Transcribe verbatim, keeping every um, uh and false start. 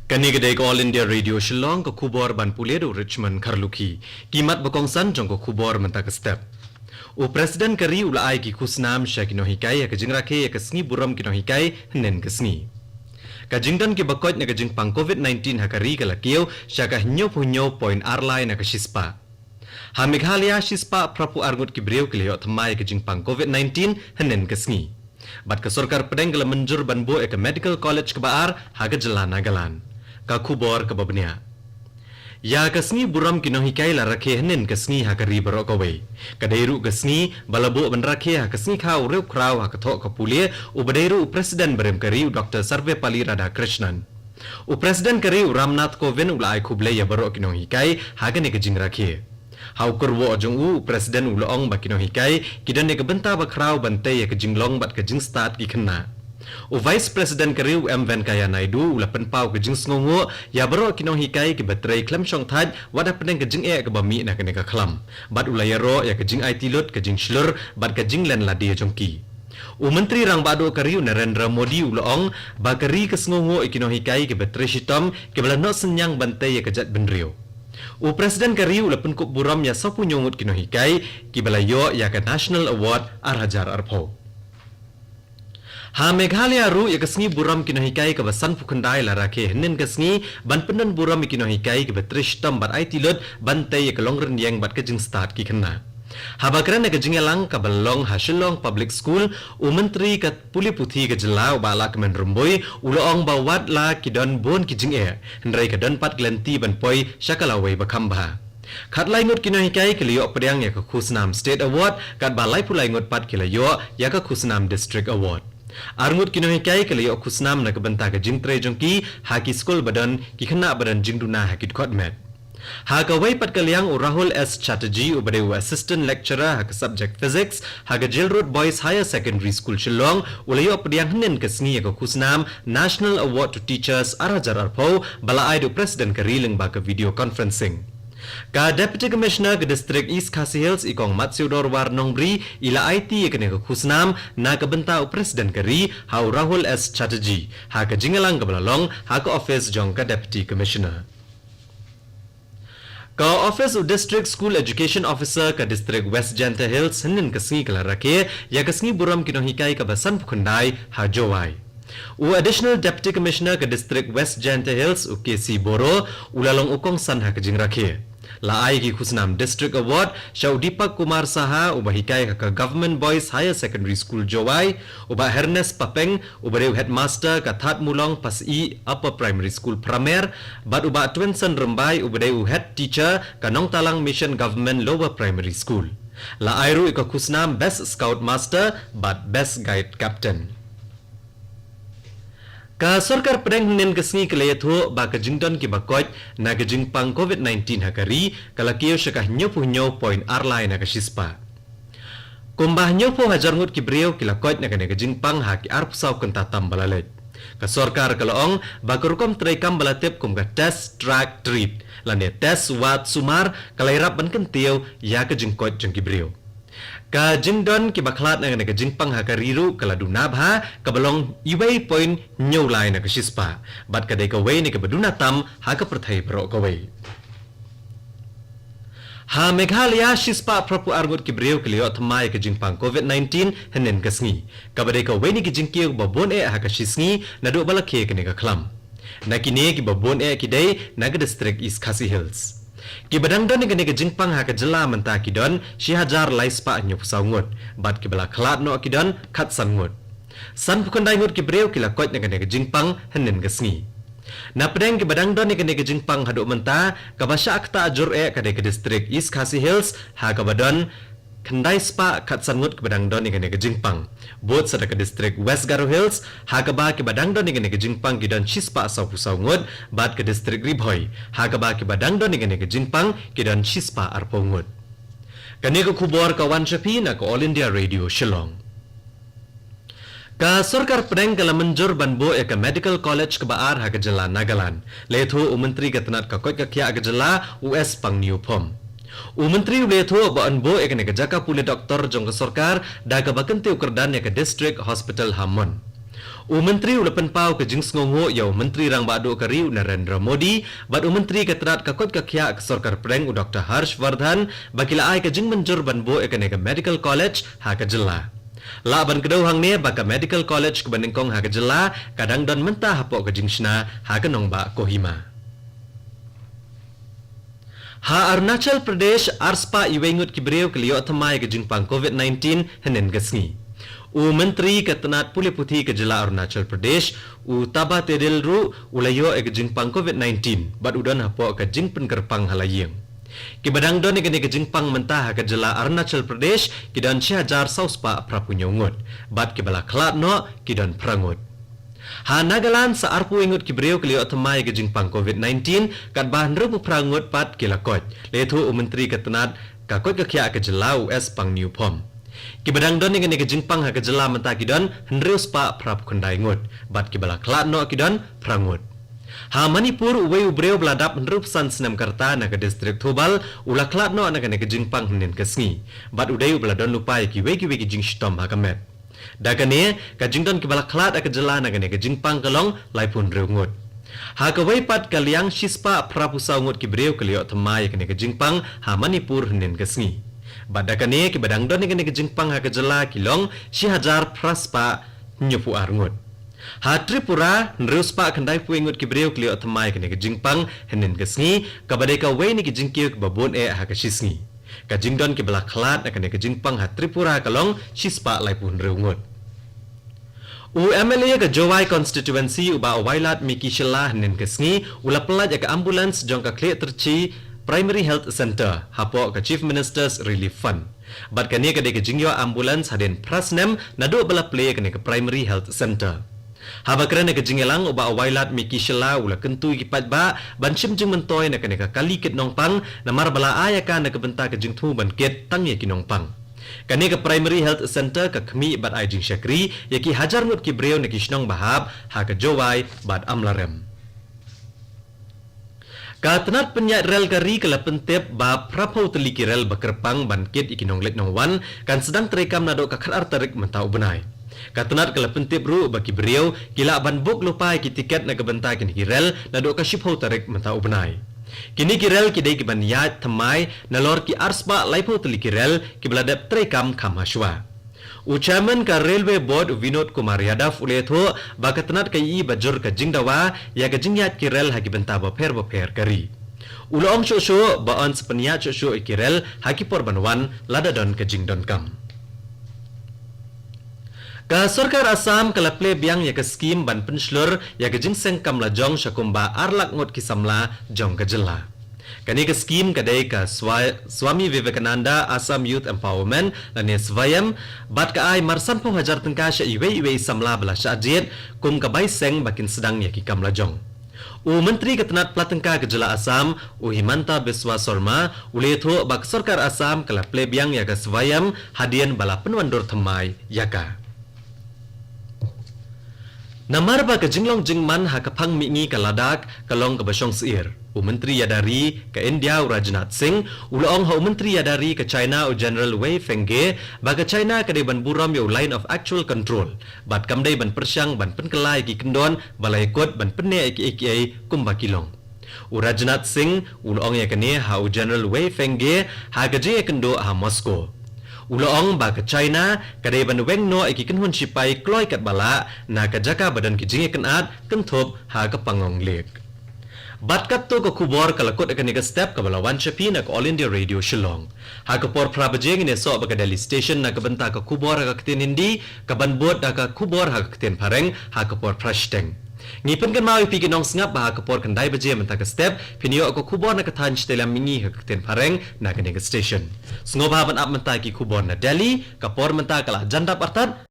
Kane ka dei ka All India Radio Shillong, ka khubor ban pule da u Richmond Kharlukhi. Ki mat ba kongsan jong ka khubor mynta ka step. U President ka ri u la ai ki khusnam sha ki nonghikai ha ka jingrakhe ïa ka sngi burom ki nonghikai hynnin ka sngi. Ka jingdon ki bakoit na ka jingpang covid nineteen ha ka ri ka la kiew sha ka hynñiewphew hynñiew point ar lai na ka shispah. Ha Meghalaya, shispah phraphew ar ngut ki briew ki la ïoh thymmai ïa ka jingpang covid nineteen hynnin ka sngi. Bad ka sorkar pdeng ka la mynjur ban buh ïa ka medical college kaba ar ha ka jylla Nagaland. Ka khubor kaba bniah. Ïa ka sngi burom ki nonghikai la rakhe hynnin ka sngi ha ka ri baroh kawei. Ka dei ruh ka sngi ba la buh ban rakhe ha ka sngi kha u riewkhraw ha ka thoh ka pule, uba dei ruh u President barim ka ri, u Doctor Sarvepalli Radhakrishnan. U President ka ri, u Ramnath Kovind, u la ai khublei ïa baroh ki nonghikai ha kane ka jingrakhe. Ha u kyrwoh jong u, u President u la ong ba ki nonghikai ki don ïa ka bynta bakhraw ban tei ïa ka jinglong bad ka jingstad ki khynnah. U Vice President ka ri, u M Venkaiah Naidu, u la pynpaw ka jingsngewnguh ïa baroh ki nonghikai kiba trei khlem shongthait wat hapdeng ka jingeh kaba mih na kane ka khlam. Bad u la ïaroh ïa ka jingaiti lut, ka jingshlur bad ka jinglen lade jong ki. U Myntri Rangbah Duh ka ri, u Narendra Modi, u la ong ba ka ri ka sngewnguh ïa ki nonghikai kiba trei shitom, kiba la noh synñiang ban tei ïa ka jaitbynriew. U President ka ri u la pynkup burom ïa sawphew hynñiew ngut ki nonghikai kiba la ïoh ïa ka National Award ar hajar arphew. Ha Meghalaya ruh, ïa ka sngi burom ki nonghikai kaba sanphew khyndai la rakhe hynnin ka sngi ban pyndon burom ïa ki nonghikai kiba trei shitom bad aiti lut ban tei ïa ka longrynïeng bad ka jingstad ki khynnah. Haba kren ha ka jingïalang kaba long ha Shillong Public School, u Myntri ka pule puthi ka jylla, u Bah Lahkmen Rymbui, u la ong ba wat la ki don bun ki jingeh, hynrei ka don pat ki lynti ban poi sha ka lawei ba kham bha. Khatlai ngut ki nonghikai ki la ïoh pdiang ïa ka khusnam State Award, katba laiphew lai ngut pat ki la ïoh ïa ka khusnam District Award. Ar ngut ki nonghikai ki la ïoh khusnam na ka bynta ka jingtrei jong ki ha ki skul ba don ki khynnah ba don jingduna ha ki dkhot met. Ha kawei pat ka liang, u Rahul S Chatterjee, uba dei u Assistant Lecturer ha ka subject Physics ha ka Jail Road Boys Higher Secondary School Shillong, u la ïoh pdiang hynnin ka sngi ïa ka khusnam National Award to Teachers ar hajar arphew ba la ai da u President ka ri lyngba ka video conferencing. Ka Deputy Commissioner ka District East Khasi Hills, i Kong Matsiewdorwar Nongbri, i la aiti ïa kane ka khusnam na ka bynta u President ka ri ha u Rahul S Chatterjee ha ka jingïalang kaba la long ha ka office jong ka Deputy Commissioner. Ka office u District School Education Officer ka District West Jaintia Hills hynnin ka sngi ka la rakhe ïa ka sngi burom ki nonghikai kaba sanphew khyndai ha Jowai. U Additional Deputy Commissioner ka District West Jaintia Hills, u K C Boro, u la long u kongsan ha ka jingrakhe. La ai ki khusnam District Award sha u Deepak Kumar Saha, uba hikai ha ka Government Boys Higher Secondary School Jowai, u Bah Hernest Papeng, uba dei u Headmaster ka Thadmulong Pasih Upper Primary School Pramer, bad u Bah Twenson Rymbai, uba dei u Head Teacher ka Nongtalang Mission Government Lower Primary School. La ai ruh ïa ka khusnam Best Scout Master bad Best Guide Captain. Ka sorkar pdeng hynnin ka sngi ka la ïathuh ba ka jingdon ki bakoit na ka jingpang covid nineteen ha ka ri ka la kiew sha ka hynñiewphew hynñiew point ar lai na ka shispah. Kumba hynñiewphew hajar ngut ki briew ki la koit na kane ka jingpang ha ki arphew saw kynta tam ba la leit. Ka sorkar ka la ong ba ka rukom treikam ba la tip kum ka Test, Track, Treat lane Test, Wad, Sumar ka la ïarap ban kyntiew ïa ka jingkoit jong ki briew. Ka jingdon ki bakhlad na kane ka jingpang ha ka ri ruh ka la duna bha, kaba long iwei point hynñiew lai na ka shispah bad ka dei kawei na kaba duna tam ha ka pyrthei baroh kawei. Ha Meghalaya, shispah phraphew ar ngut ki briew ki la ïoh thymmai ïa ka jingpang covid nineteen hynnin ka sngi, kaba dei kawei na ki jingkiew ba bun eh ha ka shisngi naduh ba la khie kane ka khlam. Na kine, kiba bun eh ki dei na ka District East Khasi Hills. Kiba dang don ïa kane ka jingpang ha ka jylla mynta ki don shi hajar lai spah hynñiewphew saw ngut bad kiba la khlad noh ki don khatsan ngut. Sanphew khyndai ngut ki briew ki la koit na kane ka jingpang hynnin ka sngi. Na pdeng kiba dang don ïa kane ka jingpang haduh mynta, kaba shah ktah jur eh ka dei ka District East Khasi Hills ha kaba don khyndai spah khatsan ngut kiba dang don ïa kane ka jingpang. Bud sa da ka District West Garo Hills ha kaba kiba dang don ïa kane ka jingpang ki don shispah sawphew saw ngut bad ka District Ri Bhoi ha kaba kiba dang don ïa kane ka jingpang ki don shispah arphew ngut. Kane ka khubor ka wan sha phi na ka All India Radio Shillong. Ka sorkar pdeng ka la mynjur ban buh ïa ka Medical College kaba ar ha ka jylla Nagaland, la ïathuh u Myntri ka tnat ka koit ka khiah ka jylla, u S Pangniuphom. U Myntri u la ïathuh ba yn buh ïa kane ka jaka pule doktor jong ka sorkar da kaba kyntiew kyrdan ïa ka District Hospital ha Mon. U Myntri u la pynpaw ka jingsngewnguh ïa u Myntri Rangbah Duh ka ri u Narendra Modi bad u Myntri ka tnat ka koit ka khiah ka Sorkar Pdeng u Doktor Harsh Vardhan ba ki la ai ka jingmynjur ban buh ïa kane ka Medical College ha ka jylla. Lah ban kdew hangne ba ka Medical College kaba nyngkong ha ka jylla ka dang don mynta hapoh ka jingshna ha ka nongbah Kohima. Ha Arunachal Pradesh, arspah uwei ngut ki briew ki la ïoh thymmai ka jingpang COVID nineteen hynnin ka sngi. U Myntri ka tnat pule puthi ka jylla Arunachal Pradesh, u Taba Tedil ruh u la ïoh ïa ka jingpang COVID nineteen bad u don hapoh ka jingpynkyrpang ha la ïing. Kiba dang don ïa kane ka jingpang mynta ha ka jylla Arunachal Pradesh ki don shi hajar saw spah phra phew hynñiew ngut bad kiba la khlad noh ki don phra ngut. Ha Nagaland, sa arphew ngut ki briew ki la ïoh thymmai ka jingpang COVID nineteen, katba hynriew phew phra ngut pat ki la koit, la ïathuh u Myntri ka tnat ka koit ka khiah ka jylla u S Pangniuphom. Kiba dang don ïa kane ka jingpang ha ka jylla mynta ki don hynriew spah phra phew khyndai ngut bad kiba la khlad noh ki don phra ngut. Ha Manipur, uwei u briew ba la dap hynriew phew san snem ka rta na ka distrik Thoubal u la khlad noh na kane ka jingpang hynnin ka sngi bad u dei uba la don lypa ïa kiwei kiwei ki jingshitom ha ka met. Da kane, ka jingdon kiba la khlad ha ka jylla na kane ka jingpang ka long laiphew hynriew ngut. Ha kawei pat ka liang, shispah phra phew saw ngut ki briew ki la ïoh thymmai ïa kane ka jingpang ha Manipur hynnin ka sngi. Bad da kane, kiba dang don ïa kane ka jingpang ha ka jylla ki long shi hajar phra spah hynñiew phew ar ngut. Ha Tripura, hynriew spah khyndai phew ngut ki briew ki la ïoh thymmai ïa kane ka jingpang hynnin ka sngi, kaba dei kawei na ki jingkiew kiba bun eh ha ka shi sngi. Ka jingdon kiba la khlad na kane ka jingpang ha Tripura ka long shispah laiphew hynriew ngut. U M L A ka Jowai Constituency u Bah Wailadmiki Shylla hynnin ka sngi u la pyllait ïa ka ambulance jong ka Khliehtrachih Primary Health Centre hapoh ka Chief Minister's Relief Fund. Bad kane ka dei ka jingïoh ambulance hadien phra snem naduh ba la plie ïa kane ka Primary Health Centre. Haba kren ha ka jingïalang, u Bah Wailadmiki Shylla u la kyntu ïa ki paidbah ban shim jingmyntoi na kane ka kali kit nongpang, namar ba la ai ïa ka na ka bynta ka jingthmu ban kit tang ïa ki nongpang. Kane ka Primary Health Centre ka khmih bad ai jingshakri ïa ki hajar ngut ki briew na ki shnong ba hap ha ka Jowai bad Amlarem. Ka tnat pynïaid rel ka ri ka la pyntip ba phra phew tylli ki rel ba kyrpang ban kit ïa ki nongleit nongwan kan sdang treikam naduh ka khatar tarik mynta u bnai. Ka tnat ka la pyntip ruh ba ki briew ki lah ban book lypa ïa ki tiket na ka bynta kine ki rel naduh ka shiphew tarik mynta u bnai. Kine ki rel ki dei kiban ïaid thymmai nalor ki arspah laiphew tylli ki rel kiba la dep treikam kham hashwa. U Chairman ka Railway Board u Vinod Kumar Yadav u la ïathuh ba ka tnat ka ïohi ba jur ka jingdawa ïa ka jingïaid ki rel ha ki bynta bapher bapher ka ri. U la ong shuh shuh ba yn sa pynïaid shuh shuh ïa ki rel ha ki por ban wan lada don ka jingdonkam. Ka Sorkar Assam ka la plie biang ïa ka skhim ban pynshlur ïa ka jingseng kam lajong sha kumba ar lak ngut ki samla jong ka jylla. Kane ka skhim ka dei ka Swa-, Swami Vivekananda Assam Youth Empowerment lane Swayam, bad ka ai mar sanphew hajar tyngka sha iwei iwei i samla ba la shah jied kum ka bai seng ba kin sdang ïa ki kam lajong. U Myntri ka tnat pla tyngka ka jylla Assam, u Himanta Biswa Sarma, u la ïathuh ba ka Sorkar Assam ka la plie biang ïa ka Swayam hadien ba la pynwandur thymmai ïa ka. Namar ba ka jinglong jingman ha ka phang mihngi ka Ladakh ka long kaba shong syier, u Myntri Ïada Ri ka India u Rajnath Singh u la ong ha u Myntri Ïada Ri ka China u General Wei Fenghe ba ka China ka dei ban burom ïa u Line of Actual Control bad kam dei ban pyrshang ban pynkylla ïa ki kyndon ba la ïakut ban pynneh ïa kiei kiei kumba ki long. U Rajnath Singh u la ong ïa kane ha u General Wei Fenghe ha ka jingïakynduh ha Moscow. U la ong ba ka China ka dei ban weng noh ïa ki kynhun shipai kloi katba lah na ka jaka ba don ki jingïakynad kynthup ha ka Pangong Lake. Bad katto ka khubor ka la kut ha kane ka step kaba la wan sha phi na ka All India Radio Shillong. Ha ka por phra baje ngin ïasoh bad ka Delhi Station na ka bynta ka khubor ha ka ktien Hindi, kaban bud da ka khubor ha ka ktien Phareng ha ka por phra shiteng. Ngi pynkynmaw ïa phi ki nongsngap ba ha ka por khyndai baje mynta ka step phin ïoh ka khubor na ka thaiñ shatei lam mihngi ha ka ktien Phareng na kane ka station. Sngewbha ban ap mynta ki khubor na Delhi, ka por mynta ka la jan dap artat.